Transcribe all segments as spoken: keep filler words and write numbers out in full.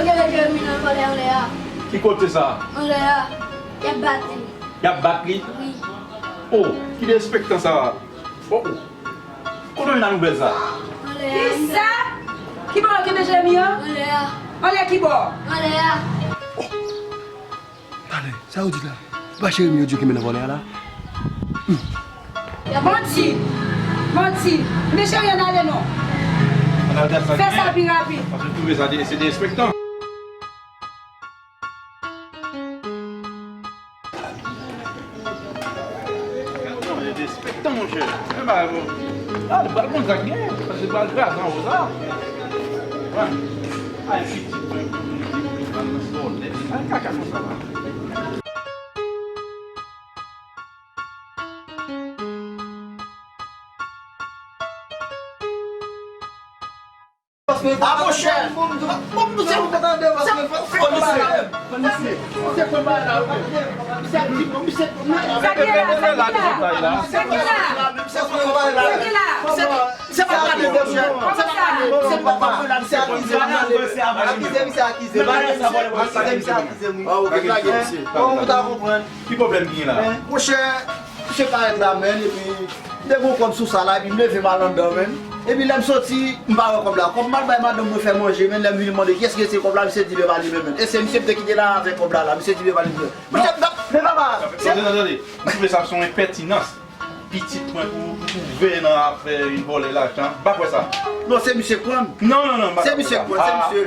Gade Jeremi nan vòlè anlè a. Ki kote sa? Anlè a. Y ap bat li. Y ap bat li? Wi. Oh, ki derespektan sa. Oh, oh. Kote w jwenn nouvèl sa? Anlè a. Kisa? Ki bò yo kenbe Jeremi an? Anlè a. Anlè ki bò? Anlè a. Talè, sa yo di la? Se pa Jeremi yo di yo kenbe nan vòlè a la? Manti! Manti! Men cheri, ann ale non. Ann al gad sa ki genyen. Fè sa pi rapid. Paske m twouve sa de, se derespektan. Derespektan, monchè. Men bagay bon. Ah, li pral konn sa k genyen. Paske li pral kraze anwo sa. Ay, pitit mwen, vòlè. Ay, kaka konsa la. Ah, monchè. Bon, misye, misye, misye, misye, misye, misye, misye, misye, misye, misye, misye, misye, akize, misye akize. Akize, misye akize, wi. Ah, ok, lage misye. Bon, ou ta konprann. Ki pwoblèm ki gen la? Monchè, misye parèt la, menn, epi m te gon kòb sou sa la, epi m leve m al anndan, menn. Epi lè m soti, m pa wè kòb la. Kòb m al bay madanm mwen fè manje, menn, lè m vini mande kiyès ki retire kòb la, misye di men pa li menm, menn. E se misye m te kite la avèk kòb la, la. Misye di men pa li menm. Monchè, m t ap, men papa, se... Tande, tande, tande. M twouve sa se yon enpètinans. Pitit mwen pou, pou twouve nan afè vin vòlè lajan. M pa kwè sa. Non, se misye k pran m. Non, non, non, m pa kwè sa. Se misye k pran, se misye.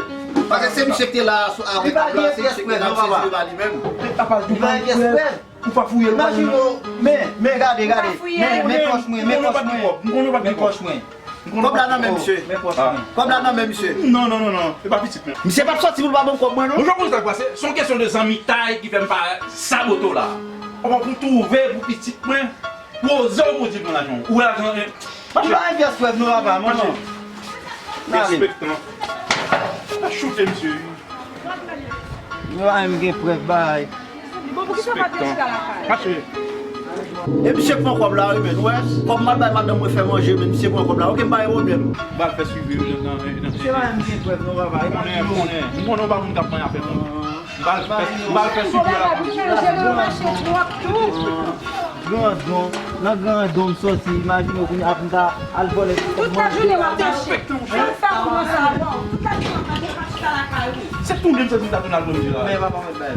Paske se misye ki te la sou, avèk kòb la, se misye ki te la, misye di men pa li menm. Li pa gen pyès prèv. Ou pa fouye l, ou pa... Imajine w, men, men gade, gade. Men, men pòch mwen, men pòch mwen. M konnen w pa gen kòb. Men pòch mwen. Kòb la nan men misye. Men pòch mwen. Kòb la nan men misye. Non, non, non, non. E pa pitit mwen. Misye p ap sòti pou l pa ban m kòb mwen, non. Ou jwenn sa k pase? Se yon kesyon de zanmitay ki fè m pa sabote w la. Kòman pou m twouve pou pitit mwen? Poze w pou di m nan lajan w. Ou wè lajan, eh, pa chè. Li pa gen pyès prèv non, papa, manman. Derespektan. Pa choute misye. Li pa menm gen prèv, bay. Bon, poukisa w pa te chita lakay? Pa chè. E misye pran kòb la, wi, men, ou wè, kòb m al bay madanm mwen fè manje, men misye pran kòb la. Ok, m pa gen pwoblèm. M pral fè swivi nan, nan, nan... Misye pa menm gen prèv non, papa. M konnen, m konnen, m konnen w pa moun k ap pran afè moun. M pral fè, m pral fè swivi a la polis. Grandon, nan Grandon m sòti, imajine w kounye a pou m ta al vòlè tout kòb manje. Tout lajounen w ap mache. Fè sa kòmanse avan. Tout lajounen w ap mache, pa chita lakay ou. Se tounen m sòti m ta tounen al pran misye la. Men papa mèt bay.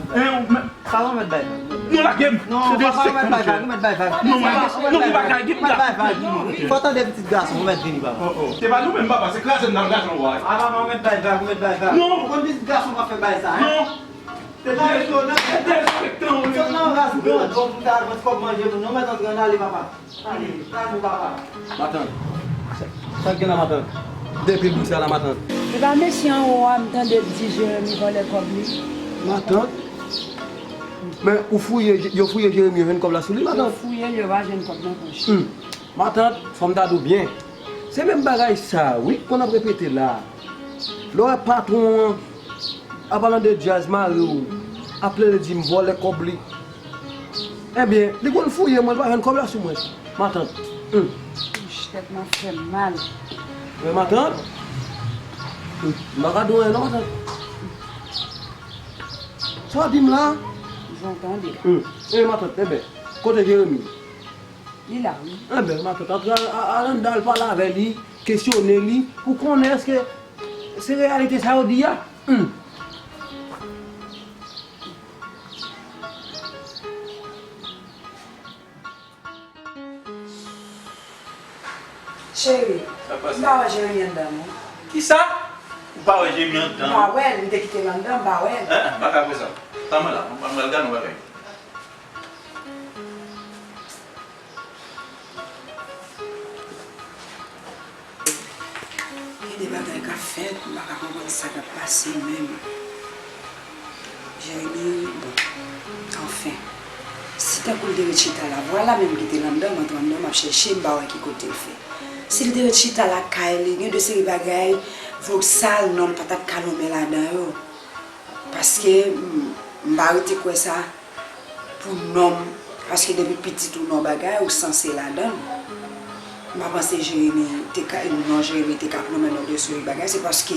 Hein, men... Papa mèt bay. Non, lage m. Non, papa mèt bay vag, ou mèt bay vag. Non, non, ou pa ka gen vag. Fò tande pitit gason, ou mèt vini, papa. Oh, oh. Se pa nou menm, papa, se kraze m nan gason w a. Ah, papa mèt bay vag, ou mèt bay vag. Non. Ou konn pitit gason pa fè bay sa, hein? Non. Se pa yo, non. Se derespektan, wi. Sot nan ras grandon pou ta al pran kòb manje moun. Non, mèt antre, ann ale, papa. Ale, ale, papa. Matant. Sa, sa k gen la, matant? Depi l di sa la, matant. Se pa mesye anwo a, m tande l di Jeremi vòlè kòb li. Matant? Men ou fouye, yo fouye Jeremi, yo jwenn kòb la sou li, matant? Yo fouye l, yo pa jwenn kòb nan pòch. Hmm. Matant, fò m ta di w byen. Se menm bagay sa, wi, k konn ap repete la. Lè w wè patwon an ap al anndan djaz mare w, ap plede di m vòlè kòb li. Ebyen, li konn fouye mwen, li pa jwenn kòb la sou mwen. Matant. Hum. Ouch, tèt mwen fè m mal. Men matant. Hum. M pa ka di w anyen non, matant. Sa w di m la? Jan w tande. Hum. E matant, enben, kote Jeremi? Li la, wi. Enben, matant, antre al, al anndan, al pale avè li, kesyone li, pou konnen èske se reyalite sa yo di a. Hum. Cheri, m pa wè Jeremi anndan, non. Kisa? Ou pa wè Jeremi anndan? M pa wè l, m te kite l anndan, m pa wè l. Hein? M pa ka kwè sa. Tann mwen la, mwen pral gade yon bagay. Gen de bagay k ap fèt, m pa ka konprann sa k ap pase menm. Jeremi, bon, anfen. Si tankou l te ret chita la, vwala menm ki te l anndan, m antre anndan, m ap chèche, m pa wè ki kote l fè. Si l te ret chita lakay li, gen de seri bagay, vòksal, non, l pa t ap ka lonmen ladan yo. Paske, m, m pa rete kwè sa pou nonm, paske depi pitit ou nan bagay, ou sanse ladan l. M pa panse Jeremi te ka, non, Jeremi te ka pran men nan dosye bagay, se paske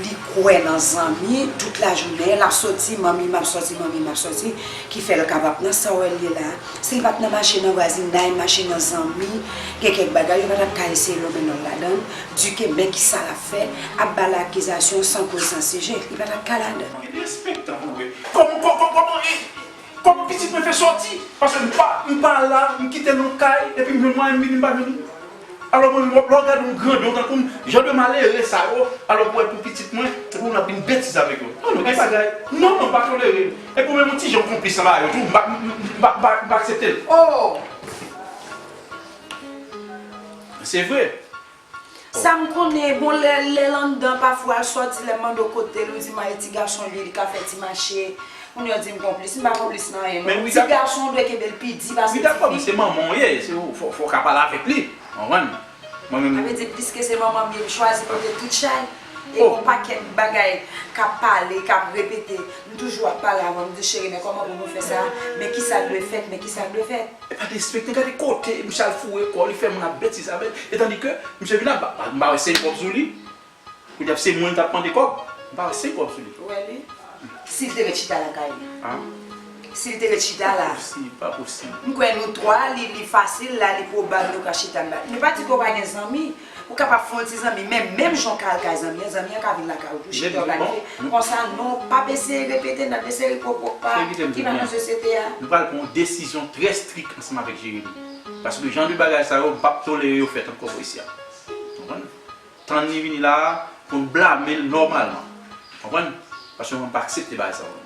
li kwè nan zanmi, tout lajounen l ap soti, manmi m ap soti, manmi m ap soti, ki fè l kapab nan sa w wè l ye la. Si l pa t nan mache nan vwazinay, mache nan zanmi, gen kèk bagay, yo pa t ap ka eseye lonmen nan l ladan l, di ke men kisa l ap fè, ap ba l akizasyon san koz san sijè, li pa t ap ka ladan l. Derespektan pou mwen. Kòman, kòman, kòman, kòman pitit mwen fè sòti? Paske m pa, m pa la, m kite l nan kay, epi m jwenn mwayen m vini, m pa vini. Alò mwen, lè w gade yon grandon tankou m, jan de malere sa yo, alò pou wè pou pitit mwen, epi w ap vin betize avèk yo. Non, non, gen bagay. Non, non, m pa tolere l. Epi w menm yon ti jan w konplis anba yo tou, m pa, m, m, m pa, m pa, m pa aksepte l. Oh! Se vre. Sa m konnen, bon, lè, lè l anndan, pafwa l sòti, lè m mande w kote l, ou di m a e ti gason li, li ka fè ti mache. Moun yo di m konplis, m pa konplis nan anyen, non. Men wi, ti gason dwe kenbe l pi di pase ti fi. Wi, dakò, men se manman w ye, se ou, fò, fò w ka pale avèk li, w konprann? Mwen menm. Sa vle di, pliske se manman m ye, m chwazi pote tout chay. E gon pakèt bagay k ap pale, k ap repete. M toujou ap pale avè w, m di, cheri, men kòman pou nou fè sa? Men kisa k dwe fèt? Men kisa k dwe fèt? E pa derespekte, gade kote misye al foure kò li, fè moun ap betize avè l. E tandike misye vin la, m pa, m pa wè senk kòb sou li. Kounye a se mwen l t ap mande kòb. M pa wè senk kòb sou li. Ou wè li? Si l te ret chita lakay li. A? Si l te ret chita la. Pa posib, pa posib. M kwè nou twa, li, li fasil la, li pwobab nou ka chita anba. Nou pa di ke w pa gen zanmi. Ou kapab fè yon ti zanmi, men menm jan w ka al kay zanmi an, zanmi an ka vin lakay ou tou, chita w gade. Konsa non, p ap eseye repete, n ap eseye repwopo pa ki pa nan sosyete a. Nou pral pran yon desizyon trè strik ansanm avèk Jeremi. Paske jan de bagay sa yo, m p ap tolere yo fèt ankò bò isi a. Konprann? Tann li vini la a pou n blame l nòmalman. Konprann? Paske mwen m pa aksepte bagay sa yo.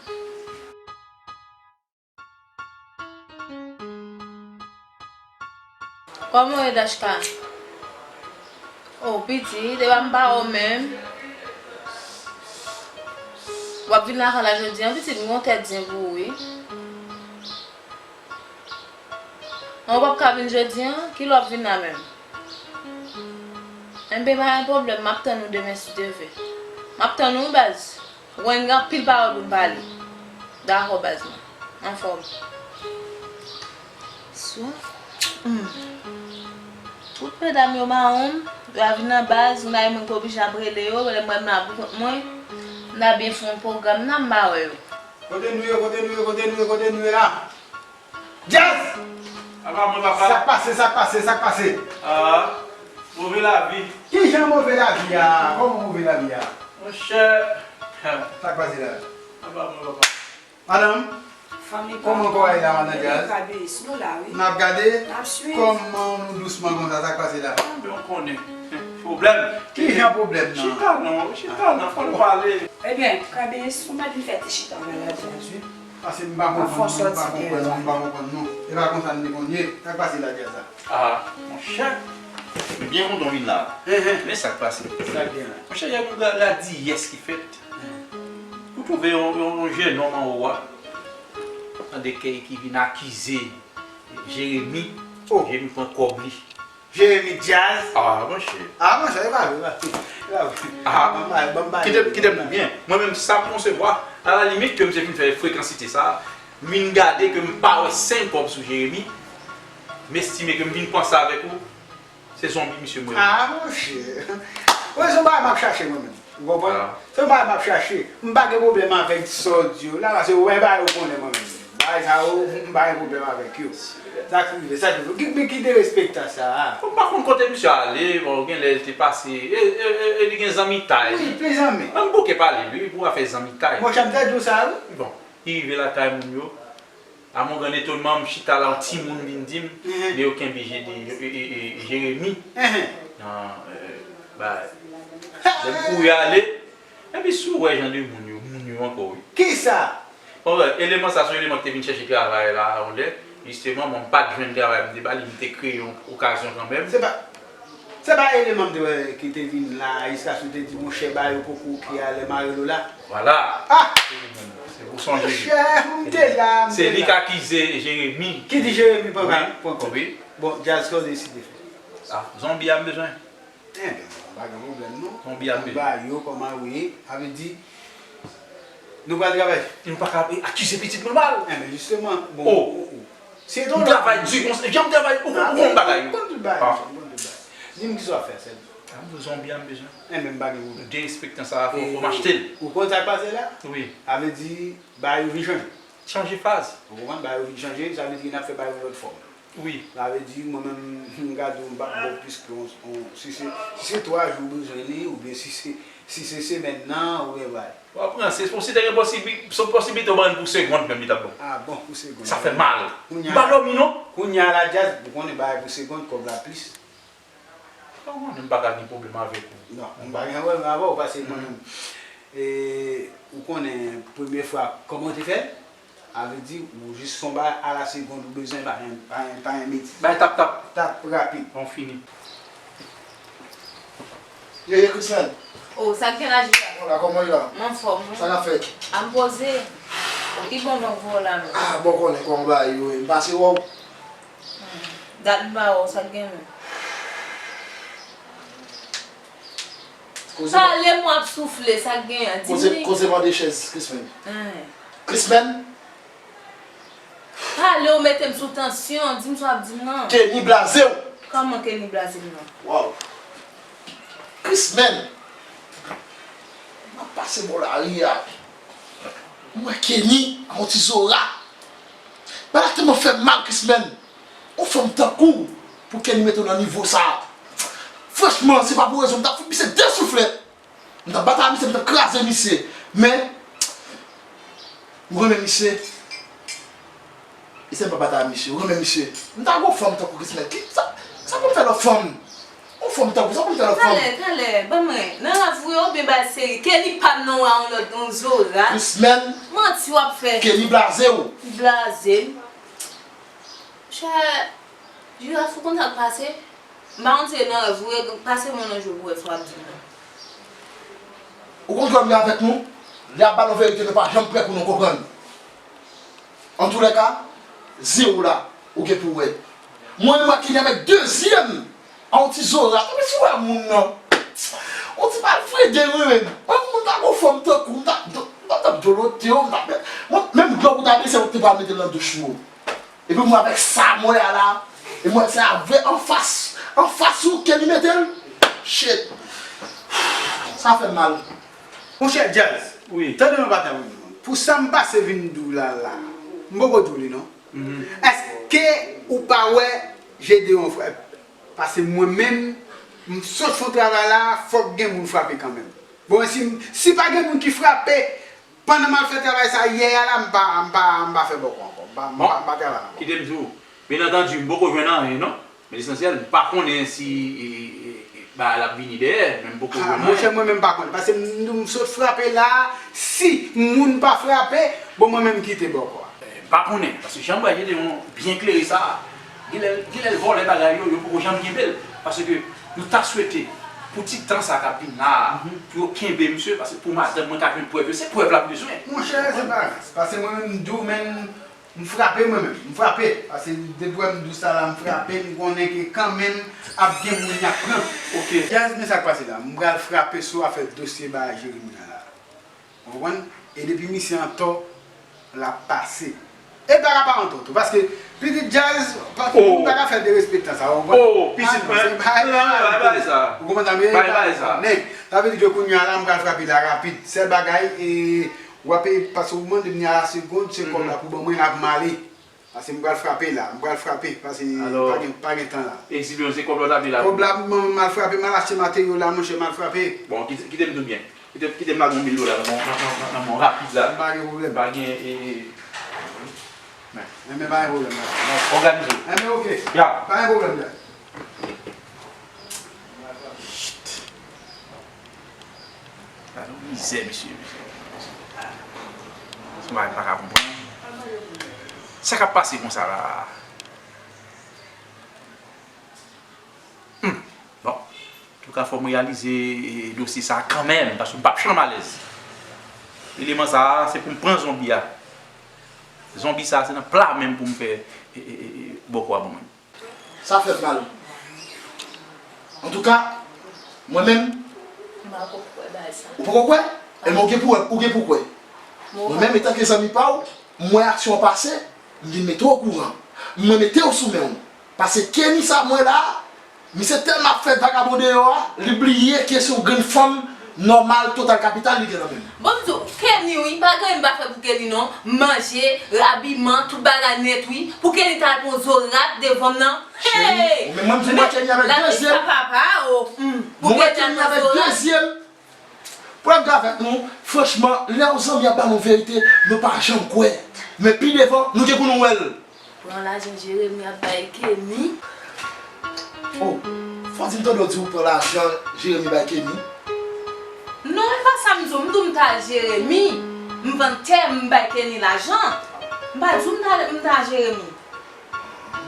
Kòman w ye, Dachka? O, pitit, e pa m pa wè w menm. W ap vin lakay la jodi a, pitit, m gen yon tèt zen pou ou, wi. An, w p ap ka vin jodi a? Kilè w ap vin la menm? Enben, pa gen pwoblèm, m ap tann ou demen si Dye vle. M ap tann ou, wi, baz. Ou konnen gen anpil pawòl pou n pale. Dakò, baz mwen. Anfòm. Swa. Hmm. Tout medam yo mawon m, yo a vin nan baz, m ta renmen m te oblije ap rele yo, lè m wè m la pou kont mwen, m ta byen fè yon pwogram nan, m pa wè yo. Kote nou ye, kote nou ye, kote nou ye, kote nou ye la? Jazz! Apa mwen, papa? Sa k pase, sa k pase, sa k pase? Ah, move lavi. Kijan move lavi a? Kòman move lavi a? Monchè. Sa k pase la? Apa mwen, papa? Madanm, kòman kò a ye la, madanm Jazz? N ap gade? N ap swiv. Kòman nou dousman konsa, sa k pase la? Anben, ou konnen. Pwoblèm. Kijan pwoblèm nan? Chita non, chita non, fò nou pale. Ebyen, Kabis, ou mèt vin fè ti chita anba la Jazz, wi. Paske m pa konprann, m pa konprann, m pa konprann non. E pa konsa n te konn ye. Sa k pase la Jazz la? Ah, monchè. M byen kontan w vin la. Enhen. Men sa k pase. Sa k gen la? Monchè, y a yon ladiyès ki fèt. Ou twouve yon, yon, yon jennonm anwo a, tande kèy ki vin akize Jeremi. Oh. Jeremi pran kòb li. Jeremi Jazz. Ah, monchè. Ah, monchè, e pa vre, e pa vre. E pa vre. Ah. Ban m pale, ban m pale. Kite, kite m di w byen. Mwen menm, sa m konsevwa, alalimit ke misye fin fè frekansite sa, m vin gade ke m pa wè senk kòb sou Jeremi, m estime ke m vin panse avèk ou. Se zonbi misye m wè. Ah, monchè. Wè, se yon bagay m ap chache mwen menm. Ou konprann? Ah. Se yon bagay m ap chache. M pa gen pwoblèm avèk sa w di yo la, paske ou wè bagay ou konnen mwen menm. Bagay sa yo, m pa gen pwoblèm avèk yo. Sa k rive, sa k rive. Ki, ki, ki derespektan sa a? Ou pa konn kote misye ale, bon, genlè l te pase. E, e, e, e li gen zanmitay. Wi, li plen zanmi. Ann bouke pale, wi, pou afè zanmitay. Monchè, m te di w sa, wi. Bon, li rive lakay moun yo. A mon grand etonman, m chita la, yon timoun vin di m, enhen, men yo kenbe Je-, e, e, e, e, Jeremi. Enhen. Nan, e, ba, lè m kouri ale, epi si w wè jan de moun yo, moun yo ankò, wi. Kisa? Bon, eleman sa, se yon eleman ki te vin chèche travay la, yon lè, jisteman, bon, m pa t jwenn travay, m te ba li, m te kreye yon okazyon kanmenm. Se pa, Se pa eleman m te wè ki te vin la, jiskaske w te di, monchè, ba yo poko oke a, lè m a rele w la. Vwala. Ah! Se li menm. Se pou sonje li. Monchè, m te la, m te la. Se li k akize Jeremi. Ki di Jeremi pran, wi, pran kòb. Wi. Bon, Jazz, sa w deside fè? Ah, zonbi a m bezwen. Enben, pa gen pwoblèm, non. Zonbi a m bezwen. Ba yo kòman wi, sa vle di, nou pral travay. Nou pa ka akize pitit mwen mal. Enben, jisteman, bon, oh, oh, oh. Se yon travay di konsa, jan m travay, ou konn, ou konn bagay yo. M konn tout bagay, m konn tout bagay. Di m kisa w ap fè, sèl. A m di w zonbi a m bezwen. Enben, m pa gen pwoblèm. M dezispektan sa a, fò fò m achte l. Ou konn sa k pase la? Wi. Sa vle di, bagay yo vin chanje. Chanje faz. Ou konprann? Bagay yo vin chanje, sa vle di n ap fè bagay yon lòt fòm. Wi. Sa vle di, mwen menm, m ka di w m p ap ba w plis ke yon, yon, si se, si se twa jou ou bezwen li, oubyen si se, si se semèn nan, oubyen bagay. W ap ranse, si te gen posibi, se yon posiblite w ban l pou segonn menm li t ap bon. A bon, pou segonn. Sa fè mal. M pa dòmi non. Kounye a la, Djaz, ou konnen bagay pou segonn, kòb la plis. Ou konnen m pa ka gen pwoblèm avèk ou. Non, m pa gen pwoblèm avè w, paske mwen menm, e, ou konnen premye fwa, kòman w te fè l? A vle di, ou jis fè yon bagay a la segonn, ou bezwen pa gen, pa gen, pa gen meti. Bay tap tap. Tap rapid. Bon, fini. Ye, ye, Christelle. Oh, sa k gen la, Jida? Bon, la, kòman w ye la? M anfòm, wi. Sa k ap fèt? A, m poze. Ki bon lòk vò la menm? A, bon, konnen kòman bagay yo ye. M pase wè w. Dat m pa wè w, sa k gen menm? Pale m w ap soufle, sa k genyen? Di m li. Koze mande chèz, Christman. Christman? Pale, w mete m sou tansyon, di m sa w ap di m nan. Kenny blaze w. Kòman Kenny blaze m nan? Wow. Christman. M ap pase bò lari a. M wè Kenny ak yon ti Zora. Bagay la tèlman fè m mal, Christman. Yon fanm tankou w pou Kenny mete w nan nivo sa a. Franchman, si se pa pou rezon, m t ap fout misye de souflèt. M t ap batay misye, m t ap kraze misye. Men, m renmen misye. Mesye m pa batay misye, ou renmen misye. M ta gen yon fanm tankou Christman. Ki, sa, sa pou m fè lòt fanm? Yon fanm tankou, sa pou m fè lòt fanm? Talè, talè, ban mwen. Nan rèv ou ye oubyen bay seri? Kenny pa m nan w a yon lòt, yon Zora. Christman. Manti w ap fè. Kenny blaze w. Li blaze m. Monchè, Jiraf, ou konn sa k pase? M pa konn si se nan rèv ou ye, pase mwen nan je pou wè sa w ap di m nan. Ou konn kòm li avèk nou, li ap ba nou verite nou pa janm prè pou nou konprann. Antoulèka, ze w la, ou gen pou wè. Mwen menm ak Kenny avèk de zye m, a yon ti Zora, tanpri si w wè moun nan. Yon ti malfrede wi menm. Mwen moun ta gon fanm tankou w, m ta, m ta, m ta dolote w, m ta, mwen, menm glòb ou ta bese, ou te pral mete l nan douch ou. Epi mwen avèk sa mwen a la, e mwen se avè anfas, anfas ou Kenny mete l. Shit. Sa fè m mal. Monchè Djaz, tande non pata mwen di w. Pou sa m pase vin di w la la, m poko di w li non. Èske ou pa wè Gedeon frè? Paske mwen menm, m sot fè yon travay la, fòk gen moun frape kanmenm. Bon, si, si pa gen moun ki frape, pandan m al fè travay sa yè a la, m pa, m pa, m pa fè bòkò ankò. M pa, m pa, m pa travay ankò. Kite m di w, byen antandi, m poko jwenn anyen non. Men lesansyèl, m pa konnen si e, e, e, bagay la ap vini dèyè, men m poko jwenn anyen. Monchè, mwen menm m pa konnen. Paske m, m sot frape la, si moun pa frape, bon, mwen menm m kite bòkò a. M pa konnen, paske jan m wè Gedeon byen klere sa, genlè, genlè l vòlè bagay yo, yo poko janm kenbe l. Paske nou ta swete, pou ti tan sa k ap vin la a, pou yo kenbe misye, paske pou madanm mwen ka jwenn prèv yo, se prèv l ap bezwen. Monchè, se pa ras, paske mwen menm m di w menm, m frape mwen menm, m frape, paske depi w wè m di w sa la, m frape, m konnen ke kanmenm ap gen moun y ap pran. Ok. Djaz, men sa k pase la, m pral frape sou afè dosye bagay Jeremi an la. Ou konprann? E depi misye antò, l ap pase. E bagay pa antò tou, paske pitit Djaz, pa, moun pa ka fè derespektan sa, ou konprann? Oh, pitit mwen, bay bagay sa. Ou konprann sa, men bay bagay sa. Sa vle di ke kounye a la, m pral frape la rapid. Sèl bagay, e, w ap, paske ou mande m ni a la segonn, se kòb la pou ban mwen, l ap male. Paske m pral frape la, m pral frape, paske pa gen, pa gen tan la. Egzibyon, se kòb la w t ap li la. Kòb la, m, m al frape, m al achte materyo la, monchè, m al frape. Bon, kite, kite m di w byen. Kite, kite m lage yon mil dola nan men w, nan, nan, nan men w rapid la. M pa gen pwoblèm. Pa gen, e, e, men. Enben, pa gen pwoblèm, la. Òganize w. Enben, oke. Ya. Pa gen pwoblèm, la. Gade yon mizè, mesye, mesye. Sa m pa ka konprann. Sa k ap pase konsa la? Hmm. Bon. Antouka, fò m reyalize, e, dosye sa a kanmenm, paske m p ap janm alèz. Eleman sa a, se pou m pran zonbi a. Zonbi sa a, se nan pla men m pou m fè, e, e, e, e, bòkò a ban mwen. Sa fè m mal. Antouka, mwen menm. M pa ko kwè bagay sa. Ou poko kwè? Enben, ou gen pou wè, ou gen pou kwè. Mwen menm, etanke zanmi pa w, m wè aksyon an pase, m vin mete w okouran. Mwen mete w sou men w. Paske Kenny sa m wè la a, Misye tèlman ap fè vagabon deyò a, li bliye ke se yon grenn fanm nòmal, total kapital li gen nan men l. Bon, m di w, Kenny, wi, pa gen anyen m pa fè pou Kenny, non. Manje, abiman, tout bagay nèt, wi. Pou Kenny ta al pran zorat devan m nan. Cheri, hey! Ou menm, mwen, m di mwen Kenny avèk de zye m. Papa, oh, hmm. Pou Kenny ta al pran zorat. Mwen, Kenny avèk de zye m. Pou m ta avèk nou, franchman, lè yon zanmi ap ba nou verite, nou pa janm kwè. Men pi devan, nou gen pou nou wè l. Pran lajan Jeremi ap bay Kenny. Oh, fò di m tande w di w pran lajan Jeremi bay Kenny? Non, e pa sa m di w. M di w m t al Jeremi, m vann tè, m bay Kenny lajan. M pa di w m t al, m t al Jeremi.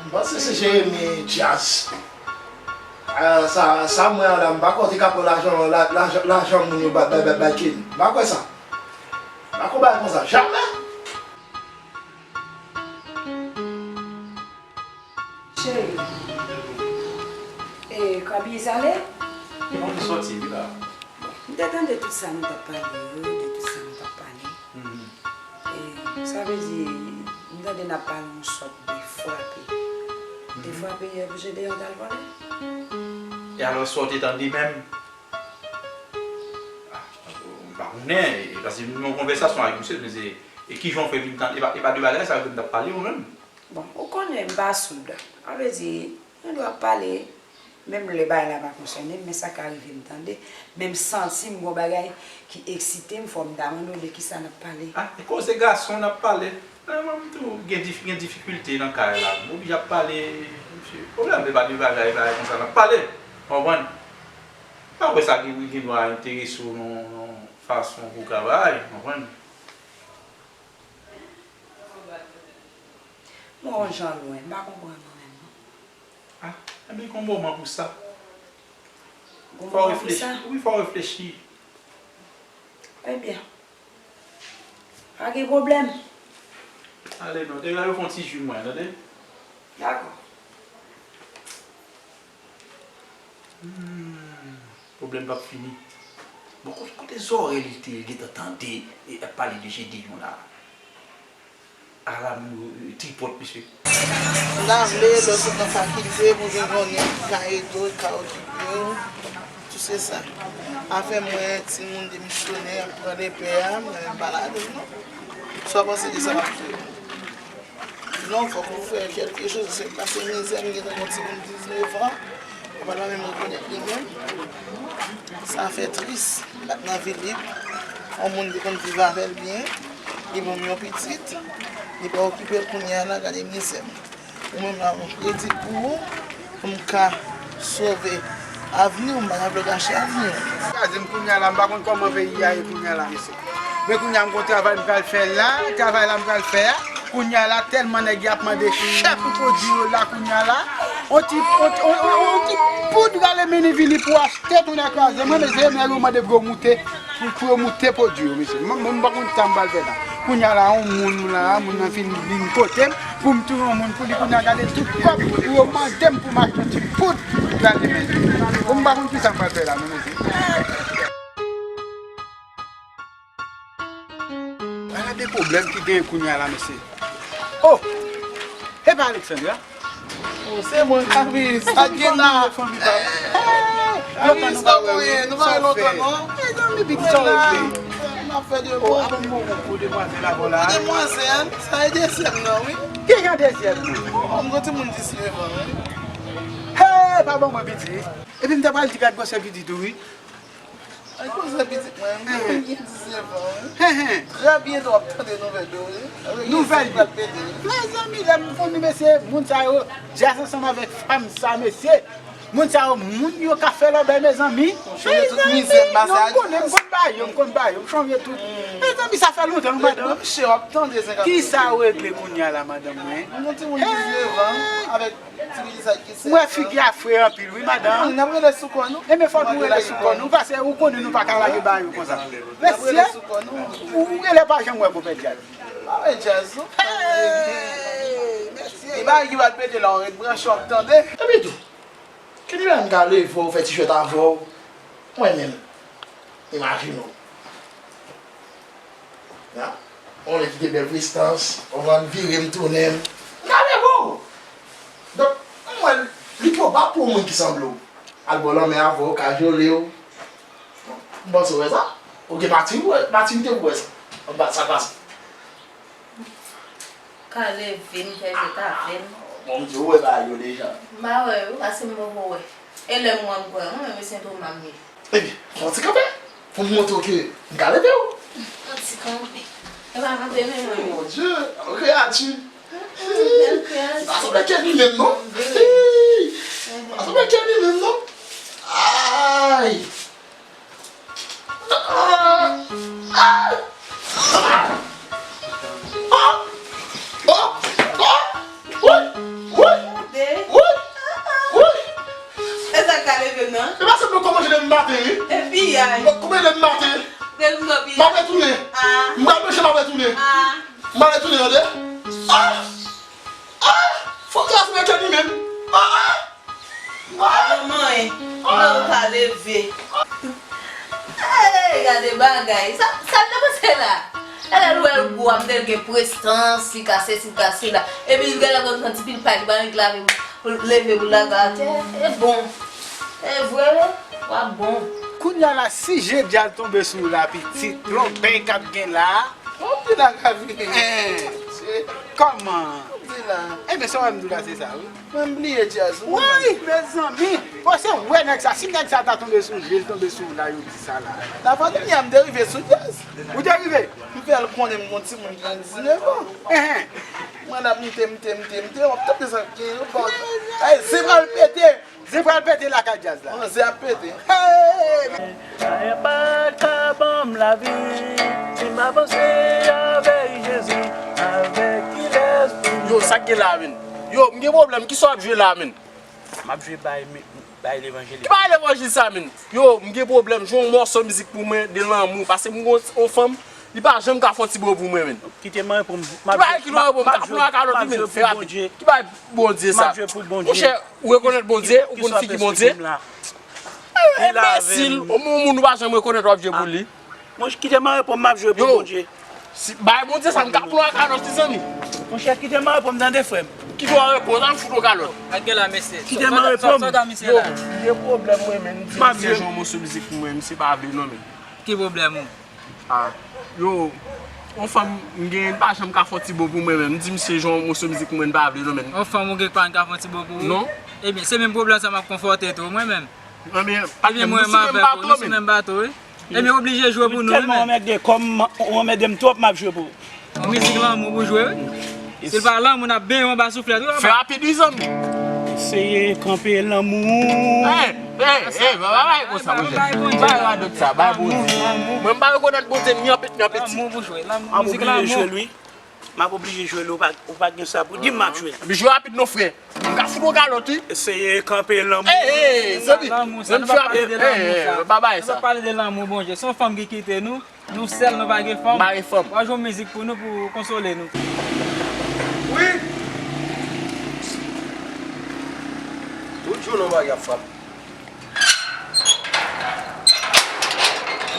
M panse se Jeremi Djaz. Ah, sa, sa m wè an la, m pa kwè w te ka pran lajan, la, lajan, lajan moun yo bay, bay, bay, bay Kenny. M pa kwè sa. M pa kwè w bay konsa. Jamè! Cheri, e, Kabi Zale? Bon, m soti, wi la. M te tande tout sa nou t ap pale yo, de tout sa nou t ap pale. Mhm. E, sa vle di, m tande n ap pale yon sòt de frape. De frape, e, pou jete yon tal vòlè? E alò, sa w te tande menm? Ah, m pa konnen, e, paske m nan yon konvèsasyon avèk misye, m di, e kijan w fè vin tande, e pa, e pa de bagay sa yo ke m t ap pale yo menm? Bon, ou konnen m pa soud. Sa vle di, nou dwe ap pale, menm lè bagay la pa konsène m, men sa ka rive m tande, men m santi m gon bagay ki eksite m, fò m ta mande w de kisa n ap pale. Ah, e koze gason n ap pale. Eh, mwen, m tou gen dif-, gen difikilte nan kay la. M oblije ap pale, mesye. Pwoblèm, se pa de bagay, bagay konsa n ap pale. Konprann? Pa wè sa ki gen dwa enterese w nan, nan yon fason pou w ka bay, konprann? Mwen yon jan lwen, m pa konprann ou menm, non. Ah, enben, gon moman pou sa. Gon moman pou sa? Wi, fò w reflechi. Enben, pa gen pwoblèm. Ale non, te gade fè yon ti ji mwen, tande? Dakò. Hmm, pwoblèm p ap fini. Bon, kote, kote zòrèy li te gentan tande e ap pale de Jedeyon la? Ala moun yo, e, tripòt, mesye. M ta vle lè w sot nan fakilte pou vin konnen ka ede w, ka okipe w. Tout se sa. Afè mwen, timoun demisyonè, ap pran lepè a, mwen menm pa ladan l non. Sa w panse de sa m ap di w? Non, fòk nou fè kèlke choz, se pase mizè, m gentan gon timoun diznèf an, papa l pa menm rekonèt li menm. Sa fè tris, m pa t nan vi li, yon moun li konn viv avè l byen, li ban m yon pitit, li pa okipe l kounye a la, gade mizè m. Ou menm la, m redi pou ou, pou m ka sove avni w, m pa t ap vle gache avni w. Kraze m kounye a la, m pa konn kòman peyi a ye kounye a la, mesye. Men kounye a m gon travay m pral fè la, travay la m pral fè a, kounye a la, tèlman nèg y ap mande chè pou pwodui yo la, kounye a la, on ti, on, on, on, on ti poud rale mini vini pou achte, tonnè kraze, mwen, mesye, nèg yo mande pou yo moute. Pou, pou yo moute pwodui yo, mesye. Mwen, mwen, m pa konn sa m pral fè la. Kounye a la, yon moun la, moun nan fin vin kote m, pou m touye yon moun pou li, kounye a gade tout kòb, pou yo mande m pou m achte yon ti poud gade, mesye. Bon, m pa konn ki sa m pral fè la, non, mesye. Ala de pwoblèm ki genyen kounye a la, mesye. Oh! E pa Alexandra? Oh, se mwen, Kabi, sa k gen la? Kabi, sa w ye? Nou pa wè lontan, non? Mezanmi, Big, sa w regle? N ap fè de bon. Oh, a bon, bon, bon, pou demwazèl avè w la. Demwazèl, sa e dezyèm nan, wi. Ki jan dezyèm nan? Oh, m gon timoun diznèf an, wi. Hey, pa ban mwen pitit. Epi m ta pral di gad gwosè pitit ou, wi. Ay, koze pitit mwen, m gen diznèf an, wi. Trè byento w ap tande nouvèl yo, wi. Nouvèl yo pral pete, wi. Mezanmi, lè m konn mesye, moun sa yo, Djaz ansanm avèk fanm sa, mesye. Moun sa yo, moun yo ka fè lòbèy, mezanmi. Mezanmi, yo konnen m konn ba yo, m konn ba yo, m chanje tout. Mezanmi, sa fè lontan, wi, madanm. Kisa w regle kounye a la, madanm mwen? M gon timoun diznèf an, avèk M wè figi a fre anpil, wi, madanm. N ap rele sou kò nou. Enben, fòk nou rele sou kò nou, paske ou konnen nou pa ka lage bagay yo konsa. Mesye, ou genlè pa janm wè konpè Djaz. Pa wè Djaz, non. Hey, mesye. E bagay ki pral pete la, w ret branche, w ap tande. Epi tou, ki lè m ka leve w, fè ti jwèt avè w, mwen menm, imajine w. Ya. On nèg ki gen bèl prestans, konprann, vire m tounen m. M ka leve w. Donk, m wè li twò Pa pran moun ki sanble w. Al bò lanmè avè w, ka vyole w. M panse w wè sa. Ou gen matirite, matirite pou wè sa. Anba sa pase. Ka leve m fè jwèt avè m. Bon, m di w wè bagay yo deja. M pa wè wi, paske m poko wè. E lè m wè m kwè, mwen menm e Sen Toma m ye. Ebyen, fè yon ti kanpe. Pou m montre w ke m ka leve w. Yon ti kanpe. E pa kanpe menm mwen. Mon Dieu, yon kreyati. Bèl kreyati. Sa sanble Kenny menm, non? Wi. Sa sanble Kenny menm, non? Ay! Ah! Ah! Ah! Oh! Oh! Woy! Woy! Woy! Woy! E sa k ka leve m nan? E pa sèlman kòman je leve maten, wi. E piyay. Kòman je leve maten? Leve m nan piyay. M ap retounen. Ah. M pral manje, m ap retounen. Ah. M ap retounen, tande? Ah! Ah! Fòk la se Kenny menm. Ah! Ah! Alò manyen, lè w ka leve. Hey, gade bagay. Sa, sa l te panse la? Lè l wè l gwo a, m te gen prestans, li ka sesi, li ka sela. Epi l gade konn pran ti pil pay, li pa annik lave pou l leve pou l lage atè. E bon. E vre, w ap bon. Kounye a la, si je djaz tonbe sou w la, pitit, twonpèy k ap gen la. Kòman w di la? Kòman? Kòman? Kòman w di la? Ebyen, sa w wè m di w la, se sa, wi. Mwen bliye djaz, wi. Woy, mezanmi! Bon, se wè nèg sa, si nèg sa ta tonbe sou je l, tonbe sou w la, yo di sa la. Nan pandemi a, m te rive sou djaz. Ou te rive? M fè l konnen m gon timoun ki gen diznèf an. Enhen. Mwen ap mte, mte, mte, mte, w ap tande sa k gen yo ba w. Ay, se pral pete! Zen pral pete lakay djaz la. Bon, zen ap pete. Hey! Anyen pa ka ban m lavi, si m avanse avèk Jezi, avèk kilès pou... Yo, sa k gen la, menn? Yo, m gen pwoblèm, kisa w ap jwe la, menn? M ap jwe bay, bay levanjil. Ki bay levanjil sa, menn? Yo, m gen pwoblèm, jwe yon mòso mizik pou mwen de lanmou, paske m gon yon fanm, li pa janm ka fè yon ti bo pou mwen, menn. Kite m reponn. Ki bay ki lò reponn, m ka pran kalòt li, menn, fè rapid. Ki bay Bondye sa? Monchè, ou rekonèt Bondye? Ou konn figi Bondye? Enbesil, ou moun ou pa janm rekonèt w ap jwe pou li. Monchè, kite m reponn, m ap jwe pou Bondye. Si, bay Bondye sa, m ka pran kalòt li, zanmi. Monchè, kite m reponn, tande, frè m. Kite w reponn, al fout yon kalòt. Ak gen la, mesye. Kite m reponn. Yo, m gen pwoblèm, mwen menm, m di misye jwe yon mòso mizik pou mwen, misye pa vle non, menn. Ki pwoblèm ou? Ah, yo, yon fanm m genyen, li pa janm ka fè yon ti bo pou mwen menm. M di misye jwe yon mòso mizik pou mwen, li pa vle non, menn. Yon fanm ou gen k pa ka fè yon ti bo pou ou? Non. Ebyen, se menm pwoblèm sa m ap konfwonte tou, mwen menm. Ebyen, patnè m, nou sou menm bato, menn. Sou menm bato, wi. Ebyen, oblije jwe pou nou, wi, menn. Ou tèlman anmède kò m, ou anmède m twòp, m ap jwe pou ou. Yon mizik lanmou pou jwe, wi. Si l pa lanmou, n ap benyen w anba souflèt, wi, papa. Fè rapid, wi, zanmi. Eseye kanpe lanmou. Hey, hey, hey, pa bay konsa, monchè. Bay radòt sa, bay Bondye. Mwen, m pa rekonèt Bondye, ni anpit, ni anpiti. Lanmou pou jwe, lanmou, mizik lanmou. M ap oblije jwe l, wi. M ap oblije jwe l, ou pa, ou pa gen sa pou di m, m ap jwe l. Epi jwe rapid non, frè. M ka fout yon kalòt, wi. Eseye kanpe lanmou. Hey, hey, zanmi. Lanmou, sa, nou pa pale de lanmou, sa. Hey, hey, pa bay sa. Nou pa pale de lanmou, Bondye. Se yon fanm ki kite nou. Nou sèl, nou pa gen fanm. M pa gen fanm. W a jwe yon mizik pou nou, pou konsole nou. Wi. Tout jou, non, bagay ap frape.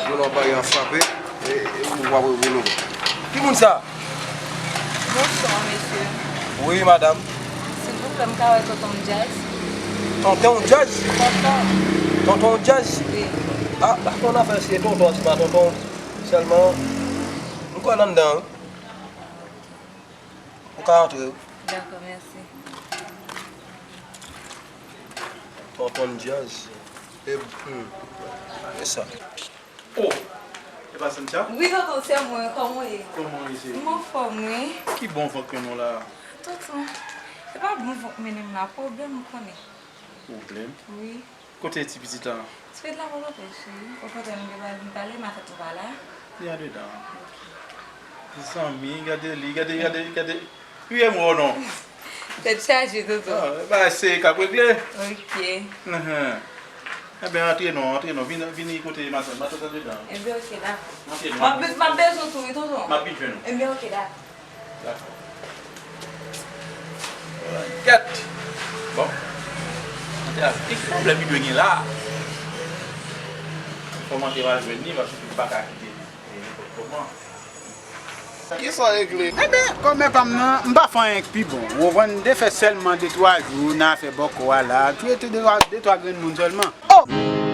Jou, non, bagay ap frape. E, e, ou w ap revele. Ki moun sa? Bonswa, mesye. Wi, madanm. Silvouplè, m ka wè Tonton Djaz? Tonton Djaz? Tonton. Tonton Djaz? Wi. Ah, pa konn afè se tonton, se pa tonton. Sèlman, m kwè l anndan, wi. Ou ka antre, wi. Dakò, mèsi. Tonton Djaz. E, hmm, e sa. Oh! E pa Cynthia? Wi, tonton, se mwen. Kòman w ye? Kòman w ye, cheri? M anfòm, wi. Ki bon van k mennen w la a? Tonton, se pa bon van k mennen m la, pwoblèm ou konnen. Pwoblèm? Wi. Kote ti pitit la? Ti pitit la pa anpèche, wi. Okontrè, m gen bagay pou m pale, m a fè tou pale a. Li andedan. Ok. Mezanmi, gade li, gade, gade, gade. Wi, e mwen non. Tèt chaje, tonton. Ah, bagay serye k ap regle. Ok. Enhen. Enben, antre non, antre non. Vin, vini kote matant. Matant andedan. Enben, ok, dakò. Antre non. M ap be-, m ap bezwen tou, wi, tonton. M ap vin jwenn ou. Enben, ok, dakò. Dakò. Kèt. Bon. Antre a, ki pwoblèm li dwe gen la? Fò m antre m al jwenn li, paske m pa ka kite li, e, nenpòt kòman. Kisa w regle? Ebyen, kòmè pa m nan, m pa fè anyen k pi bon. Ou konprann, m te fè sèlman de twa jou nan afè bòkò a la. Touye te de twa, de twa grenn moun sèlman. Oh!